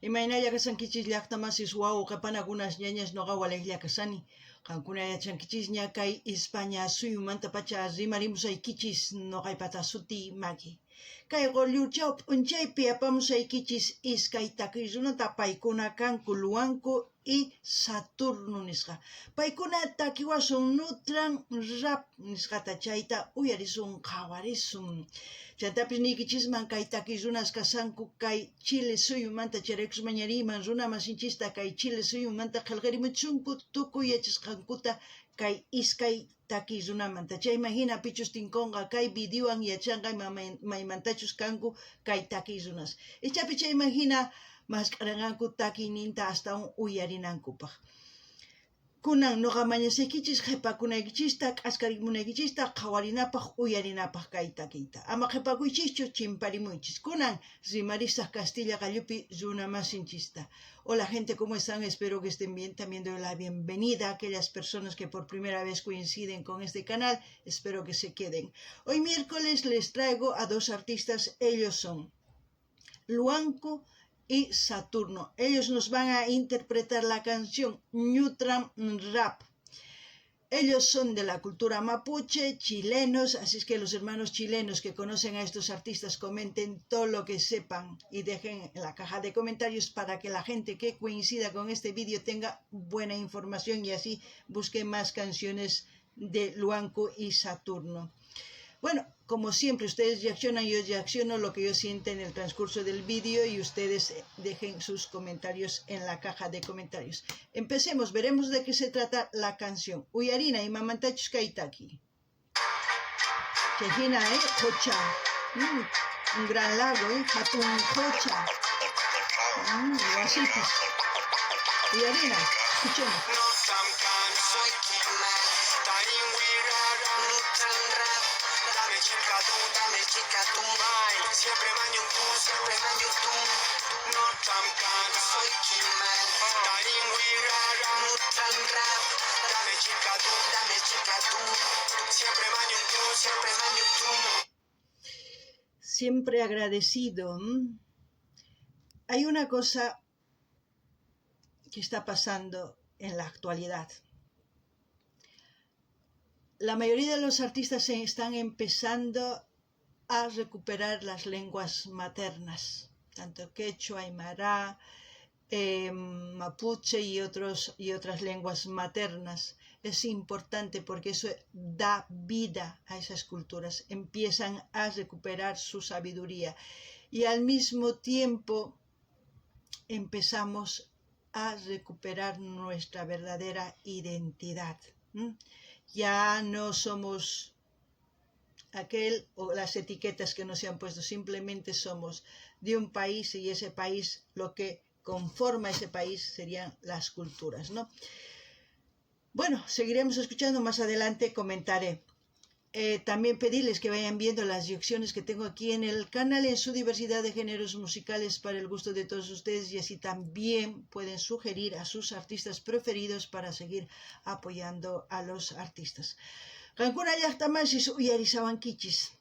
Imaynalla kashankichis llaqtamasis wawqe panakunas ñañas noqa walejlla kashani. Qankuna yachankichisña kay España suyumantapacha rimarimusaykichis noqaypata sutiy Maki. Kay qollurchaw p'unchaypi apamusaykichis iskay takiy runata paykuna kanku Luanco y Saturno nisqa. Paykuna takiwasun Nutran Rap nisqata chayta uyarisun qhawarisun. Chantapis niykichisman kay takiy runas kashanku kay Chile suyumanta chayraykus mañariyman runa masinchista kay Chile suyumanta qhelqarimuchunku tukuy yachasqankuta kay iskay takiy runamanta. Chayman hina pichus tinkonqa kay videowan yachanqa maymantachus kanku kay takiy runas. Ichapi chayman hina mask'aranqanku takiyninta astawan uyarinankupaq. Kunan noqa mañasaykichis qhipakunaykichista, k'askarimunaykichista qhawarinapaq uyarinapaq kay takiyta. Ama qhipakuychischu, chimparimuychis. Kunan rimarisaq Castilla qallupi runa masinchista. Hola gente, ¿cómo están? Espero que estén bien. También doy la bienvenida a aquellas personas que por primera vez coinciden con este canal. Espero que se queden. Hoy miércoles les traigo a dos artistas. Ellos son Luanco y Saturno. Ellos nos van a interpretar la canción Nutram Rap. Ellos son de la cultura mapuche, chilenos, así es que los hermanos chilenos que conocen a estos artistas comenten todo lo que sepan y dejen en la caja de comentarios para que la gente que coincida con este vídeo tenga buena información y así busque más canciones de Luanco y Saturno. Bueno, como siempre, ustedes reaccionan, yo reacciono lo que yo siento en el transcurso del vídeo y ustedes dejen sus comentarios en la caja de comentarios. Empecemos, veremos de qué se trata la canción. Uyarina imamantachus kay taki. Chayhina, ¿eh? Qocha. Un gran lago, ¿eh? Hatun qocha. Wasipis. Uyarina, escuchemos. Siempre agradecido. Hay una cosa que está pasando en la actualidad. La mayoría de los artistas se están empezando a recuperar las lenguas maternas, tanto quechua, aymara, mapuche y otras lenguas maternas. Es importante porque eso da vida a esas culturas, empiezan a recuperar su sabiduría y al mismo tiempo empezamos a recuperar nuestra verdadera identidad. Ya no somos aquel o las etiquetas que nos se han puesto, simplemente somos de un país y ese país, lo que conforma ese país serían las culturas, ¿no? Bueno, seguiremos escuchando, más adelante comentaré. También pedirles que vayan viendo las reacciones que tengo aquí en el canal en su diversidad de géneros musicales para el gusto de todos ustedes y así también pueden sugerir a sus artistas preferidos para seguir apoyando a los artistas. Qankuna llaqtamasis uyarisawankichis.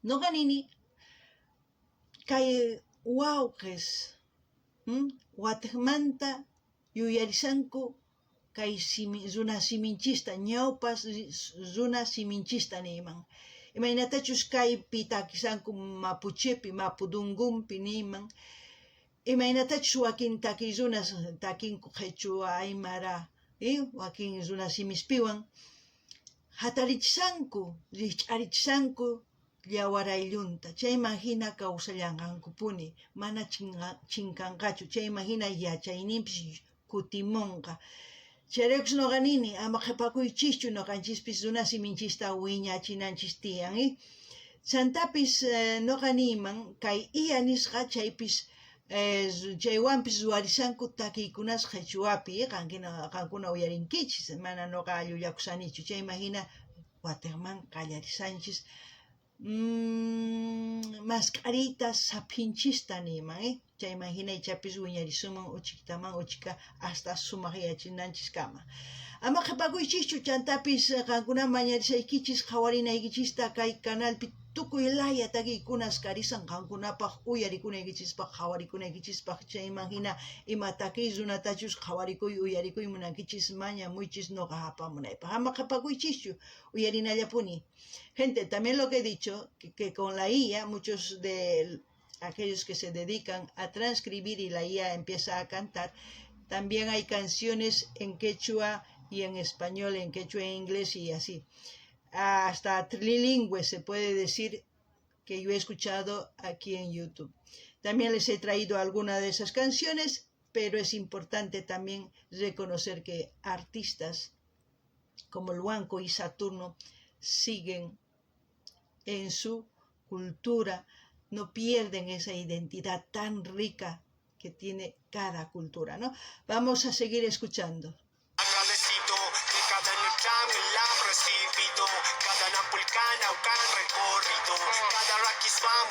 Noqa nini kay wawqis watiqmanta yuyarisanku kay simi, runa siminchista, ñawpa runa siminchista niyman. Imaynatachus kaypi takisanku mapuchepi, mapudungunpi niyman. Imaynatachus wakin takiy runas takinku qhichwa, aymara, wakin runa simispiwan hatarichisanku, rikch'arichisanku yawaraylunta, chayman hina kawsallanqankupuni, mana chinkanqachu, chayman hina yachayninpis kutimunqa. Chayraykus noqa nini, ama qhipakuychischu noqanchispis runa siminchista wiñachinanchis tiyan. Chantapis noqa niyman kay iya nisqa chaypis chaywanpis ruwarisanku takiykunas qhichwapi, qankuna uyarinkichis, mana noqa llullakusanichu, chayman hina watiqman qallarisanchis mask'ariyta saphinchista niyman, chayman hina ichapis wiñarisuman uchiktaman uchika hasta sumaqyachinanchiskama. Ama qhipakuychischu, chantapis qankuna mañarisaykichis qhawarinaykichista kay canalpi Tukuy laya takiykunas karisan qankunapaq uyarikunaykichispaq, qhawarikunaykichispaq. Chayman hina ima takiy runatachus qhawarikuy, uyarikuy munankichis, mañamuychis noqa apamunaypaq. Ama qhapakuychischu, uyarinallapuni. Gente, también lo que he dicho, que con la IA, muchos de aquellos que se dedican a transcribir y la IA empieza a cantar, también hay canciones en quechua y en español, en quechua e inglés y así. Hasta trilingüe se puede decir que yo he escuchado aquí en YouTube. También les he traído alguna de esas canciones, pero es importante también reconocer que artistas como Luanco y Saturno siguen en su cultura, no pierden esa identidad tan rica que tiene cada cultura, ¿no? Vamos a seguir escuchando. Agradecido de cada el recibido, cada napulcán recorrido, cada raquiswam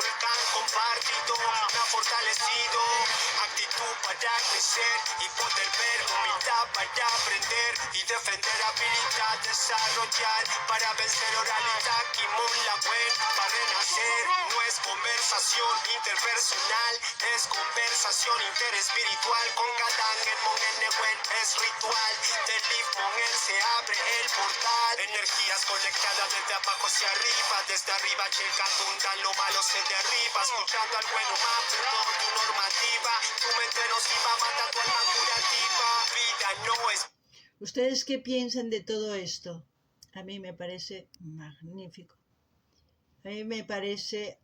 compartido, me ha fortalecido, actitud para crecer y poder ver, humildad para aprender y defender, habilidad desarrollar para vencer oralidad, Kimon la para renacer. No es conversación interpersonal, es conversación interespiritual con cada en es ritual del Mongen se abre el portal. Energías conectadas desde abajo hacia arriba, desde arriba llega tundan, lo malo se derriba. Escuchando al bueno tu normativa, tu mente nociva mata tu alma curativa. Vida no es. ¿Ustedes qué piensan de todo esto? A mí me parece magnífico. A mí me parece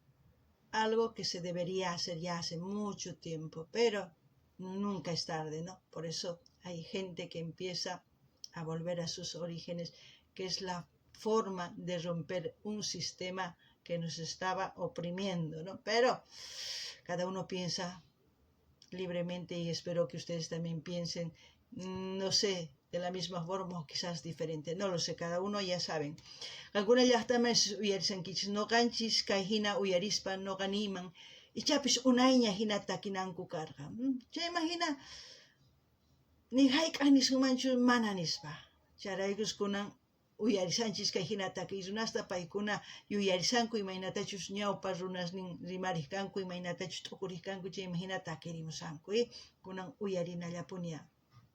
algo que se debería hacer ya hace mucho tiempo, pero nunca es tarde, ¿no? Por eso hay gente que empieza a volver a sus orígenes, que es la forma de romper un sistema que nos estaba oprimiendo, ¿no? Pero cada uno piensa libremente y espero que ustedes también piensen, no sé, de la misma forma o quizás diferente, no lo sé, cada uno ya saben. Qankuna llaqtaman uyarisankichis, noqanchis kay hina uyarispa noqa niyman, ichapis unayña hina takinanku karqa. Chayman hina ni hayk'aq nisunmanchu mana nispa. Chayraykus kunan uyarisanchis kay hina takiy runasta, paykuna yuyarisanku imaynatachus ñawpa runasnin rimariq kanku, imaynatachus t'ukuriq kanku, chayman hina takirimusanku, kunan uyarinallapuni.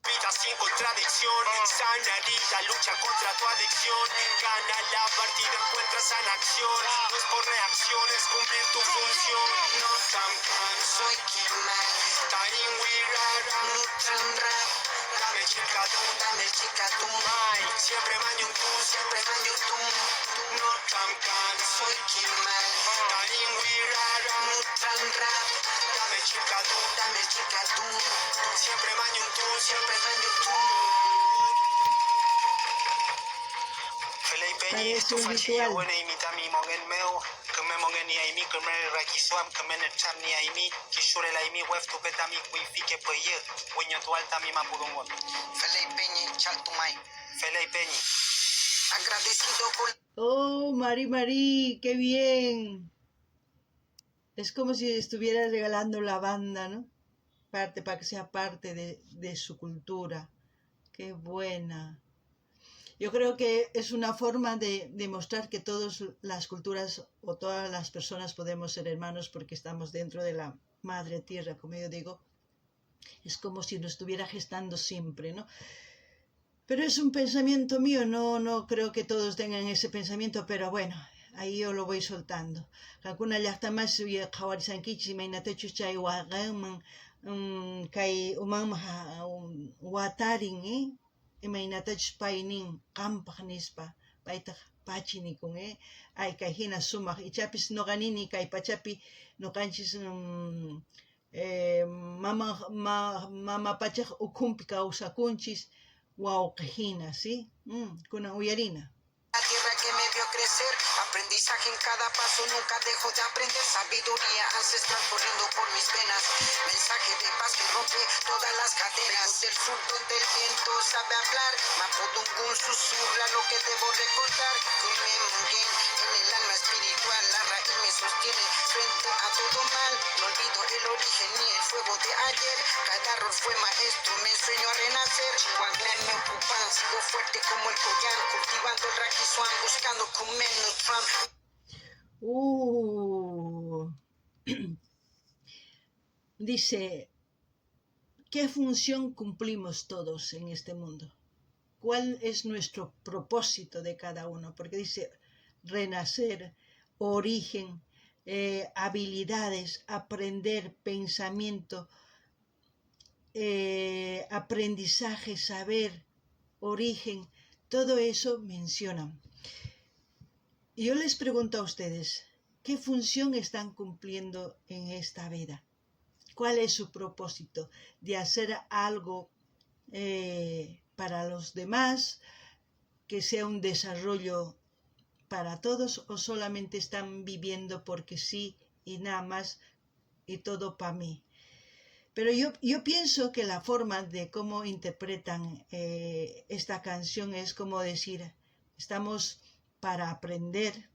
Vida sin contradicción, sana herida, lucha contra tu adicción. Gana la partida, encuentra sana acción. No es por reacción, es cumplir tu función. No tan can, soy Kimal, Tarin wirara, Nutran rap, dame chilcatún, dame chilcatún, ay, siempre baño un tú, siempre baño tú. No tan can, soy Kimal, Tarin wirara, Nutran rap, dame chilcatún, dame chilcatún, siempre baño un tú, siempre baño tú. Parece un ritual. Agradecido con. Oh, Mari Mari, qué bien. Es como si estuviera regalando la banda, ¿no? Parte para que sea parte de su cultura. Qué buena. Yo creo que es una forma de demostrar que todas las culturas o todas las personas podemos ser hermanos porque estamos dentro de la madre tierra, como yo digo. Es como si nos estuviera gestando siempre, ¿no? Pero es un pensamiento mío, no, no creo que todos tengan ese pensamiento, pero bueno, ahí yo lo voy soltando. Qankuna llaqtamas qhawarisankichis imaynatachus chay waqanman kay umanman watarin, imaynatachus pay nin qampaq nispa, paytaq pachi nikun, ay kay hina sumaq, ichapis noqa nini kay pachapi noqanchis mama pachaq ukhunpi kawsakunchis wawqi hina, ¿sí? Kunan uyarina. La tierra que me vio crecer, aprendizaje en cada paso, nunca dejo de aprender, sabiduría ancestral corriendo por mis venas, mensaje de paz que rompe todas las cadenas. Vengo del sur donde el viento sabe hablar, Mapudungun susurra lo que debo recordar, en el alma espiritual, la raíz me sostiene frente a todo mal, no olvido el origen ni el fuego de ayer, cada error fue maestro, me enseñó a renacer, Chihuahua me ocupan, sigo fuerte como el collán, cultivando el raquisuán, buscando comer. Dice, ¿qué función cumplimos todos en este mundo? ¿Cuál es nuestro propósito de cada uno? Porque dice renacer, origen, habilidades, aprender, pensamiento, aprendizaje, saber, origen, todo eso mencionan. Y yo les pregunto a ustedes, ¿qué función están cumpliendo en esta vida? ¿Cuál es su propósito? ¿De hacer algo para los demás, que sea un desarrollo para todos, o solamente están viviendo porque sí y nada más y todo para mí? Pero yo pienso que la forma de cómo interpretan esta canción es como decir, estamos para aprender,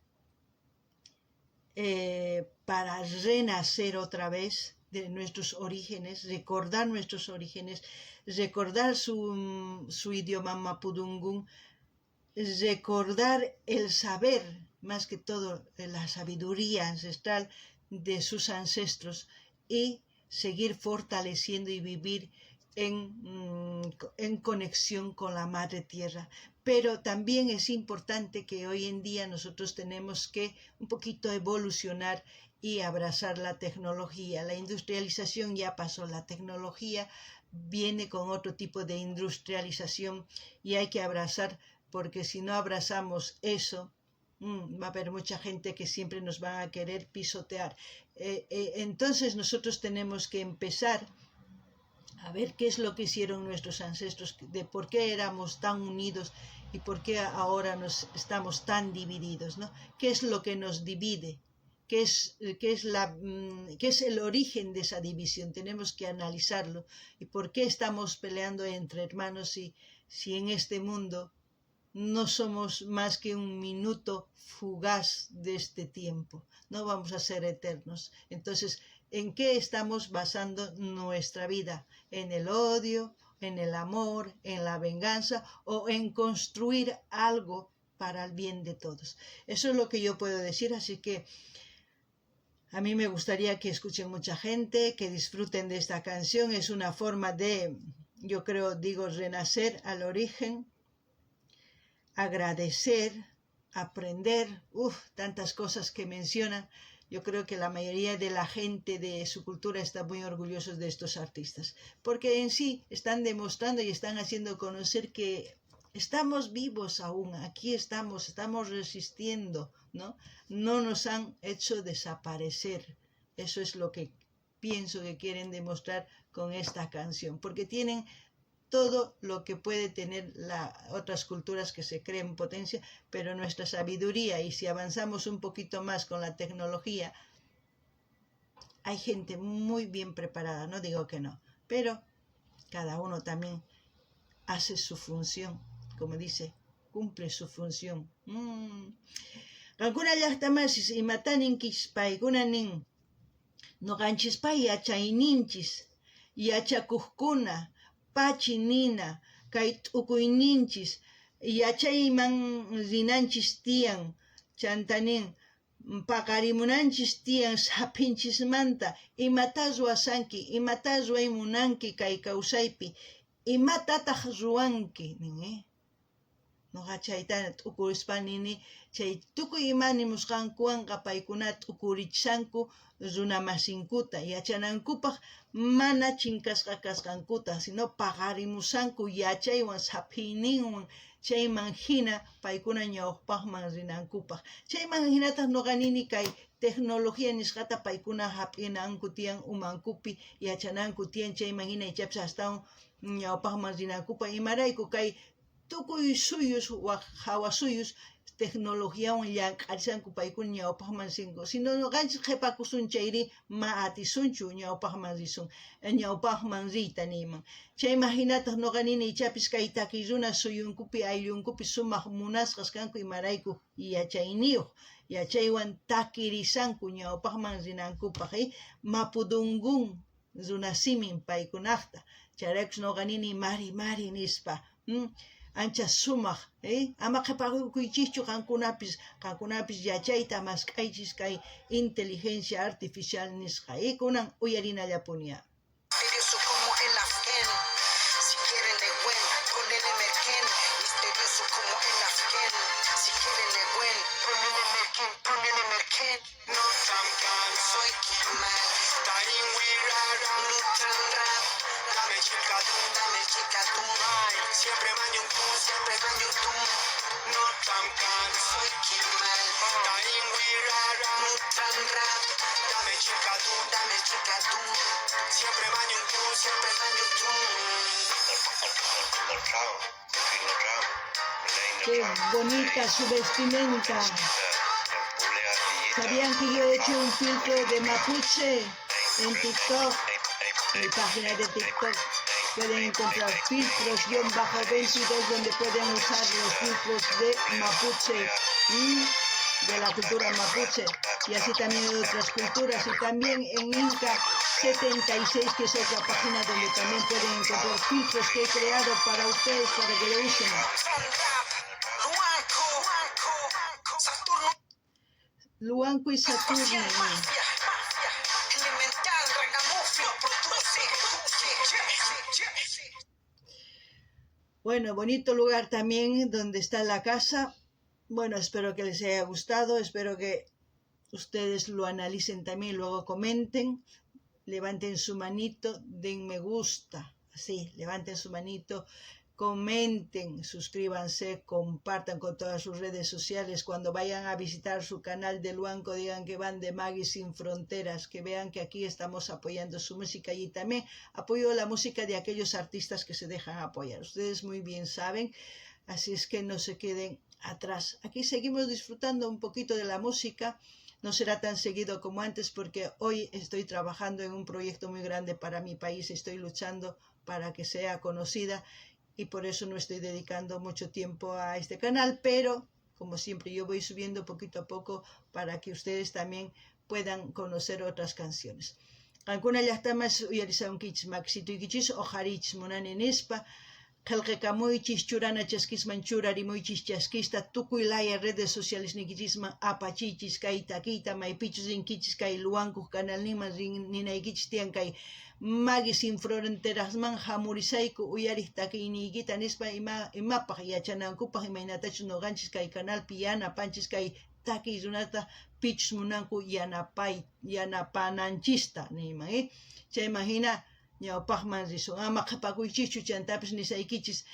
para renacer otra vez de nuestros orígenes, recordar nuestros orígenes, recordar su idioma mapudungún, recordar el saber, más que todo la sabiduría ancestral de sus ancestros y seguir fortaleciendo y vivir en conexión con la Madre Tierra. Pero también es importante que hoy en día nosotros tenemos que un poquito evolucionar y abrazar la tecnología. La industrialización ya pasó, la tecnología viene con otro tipo de industrialización y hay que abrazar, porque si no abrazamos eso, va a haber mucha gente que siempre nos va a querer pisotear. Entonces nosotros tenemos que empezar a ver qué es lo que hicieron nuestros ancestros, de por qué éramos tan unidos y por qué ahora nos estamos tan divididos, ¿no? ¿Qué es lo que nos divide? ¿Qué es el origen de esa división? Tenemos que analizarlo. ¿Y por qué estamos peleando entre hermanos si en este mundo no somos más que un minuto fugaz de este tiempo? No vamos a ser eternos. Entonces, ¿en qué estamos basando nuestra vida? ¿En el odio, en el amor, en la venganza o en construir algo para el bien de todos? Eso es lo que yo puedo decir, así que a mí me gustaría que escuchen mucha gente, que disfruten de esta canción. Es una forma de, yo creo, digo, renacer al origen, agradecer, aprender, tantas cosas que mencionan. Yo creo que la mayoría de la gente de su cultura está muy orgullosos de estos artistas, porque en sí están demostrando y están haciendo conocer que estamos vivos aún, aquí estamos, estamos resistiendo, ¿no? No nos han hecho desaparecer. Eso es lo que pienso que quieren demostrar con esta canción, porque tienen todo lo que puede tener las otras culturas que se creen potencia, pero nuestra sabiduría, y si avanzamos un poquito más con la tecnología, hay gente muy bien preparada, no digo que no, pero cada uno también hace su función, como dice, cumple su función. Qankuna llaqta masis imata ninkichis paykuna nin nuqanchispay yachayninchis yachakuqkuna pachi nina kay t'ukuyninchis yachayman rinanchis tiyan chanta nin paqarimunanchis tiyan saphinchismanta imata ruwasanki imata ruway munanki kay kawsaypi imatataq ruwanki nin. Nuqa chayta t'ukurispa nini chay tukuy ima nimusqankuwanqa paykuna t'ukurichishanku runa masinkuta yachanankupaq mana chinkasqa kasqankuta sino paqarimushanku yachaywan saphiyninwan chayman hina paykuna ñawpaqman rinankupaq chayman hinataq nuqa nini kay tecnología nisqata paykuna hap'inanku tiyan umankupi yachananku tiyan chayman hina ichapis astawan ñawpaqman rinankupaq imarayku kay tukuy suyus wak hawa suyus tecnologiawan llank'arishanku paykuna ñawpaqman rinku sino nuqanchis qhipakusun chayri ma atisunchu ñawpaqman risun ñawpaqman riyta niyman chayman hinataq nuqa nini ichapis kay takiy runa suyunkupi ayllunkupi sumaq munasqas kanku imarayku yachayniyuq yachaywan takirishanku ñawpaqman rinankupaq mapudungun runa simin paykunaqta chayraykus nuqa nini mari mari nispa. Ancha sumaq, eh? Ama qhipakuychischu qankunapis, qankunapis yachayta mask'aychis kay inteligencia artificial nisqa. Eh? Kunan uyarinallapuni. Misterioso como el Afghan. Si quieren Lehuen, ponele merquén. Misterioso como el Afghan. Si quieren Lehuen, ponele merquén, ponele merquén. No tamkan, Soy Kimal, Tarin wirara, Nutran rap. Dame chilcatún, Dame chicatún. Ay, siempre mañuntún, Siempre mañuntún. No tamkan, Soy Kimal, Tarin wirara, Nutran rap. Dame chilcatún, Dame chicatún. Siempre mañuntún, Siempre mañuntún. Qué bonita su vestimenta. ¿Sabían que yo he hecho un filtro de mapuche en TikTok? Mi página de TikTok pueden encontrar filtros-22 donde pueden usar los filtros de mapuche y de la cultura mapuche y así también de otras culturas, y también en Inca 76, que es otra página donde también pueden encontrar filtros que he creado para ustedes para que lo usen. Nutran rap. Luanco. Saturno. Luanco y Saturno. Mafia, mafia, elemental, ragamuffin, produce, produce. Bueno, bonito lugar también donde está la casa. Bueno, espero que les haya gustado, espero que ustedes lo analicen también, luego comenten, levanten su manito, den me gusta, así, levanten su manito, comenten, suscríbanse, compartan con todas sus redes sociales. Cuando vayan a visitar su canal de Luanco, digan que van de Magui Sin Fronteras, que vean que aquí estamos apoyando su música y también apoyo la música de aquellos artistas que se dejan apoyar. Ustedes muy bien saben, así es que no se queden atrás. Aquí seguimos disfrutando un poquito de la música. No será tan seguido como antes porque hoy estoy trabajando en un proyecto muy grande para mi país, estoy luchando para que sea conocida y por eso no estoy dedicando mucho tiempo a este canal, pero como siempre yo voy subiendo poquito a poco para que ustedes también puedan conocer otras canciones. Qankuna llaqtamas uyarisawankichis makisituykichis uqhariychis munani nispa, qillqakamuychis churana chaskisman churarimuychis chaskista tukuy laya redes sociales niykichisman apachiychis kay takiyta maypichus rinkichis kay Luankuq canalninman ninaykichis tiyan kay Magui Sin Fronterasman hamurisayku uyariq takiyniykita nispa imapaq yachanankupaq imaynatachus noqanchis kay canalpi yanapanchis kay takiy runata pichus munanku yanapay yanapananchista niyman, eh? Chayman hina ñawpaqman risun, ama qhipakuychischu. Chantapis nisaykichis,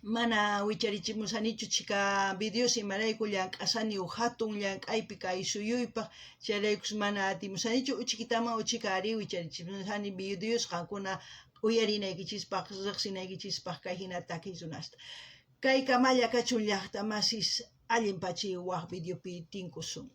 mana wicharichimusanichu chika videos imarayku llank'asani huk hatun llank'aypi kay suyuypaq, chayraykus mana atimusanichu. Uchikitaman uchika ari wicharichimusani videos qankuna uyarinaykichispaq riqsinaykichispaq kay hina takiy runasta. Kay kamalla kachun llaqta masis, allin pachi, waq videopi tinkusun.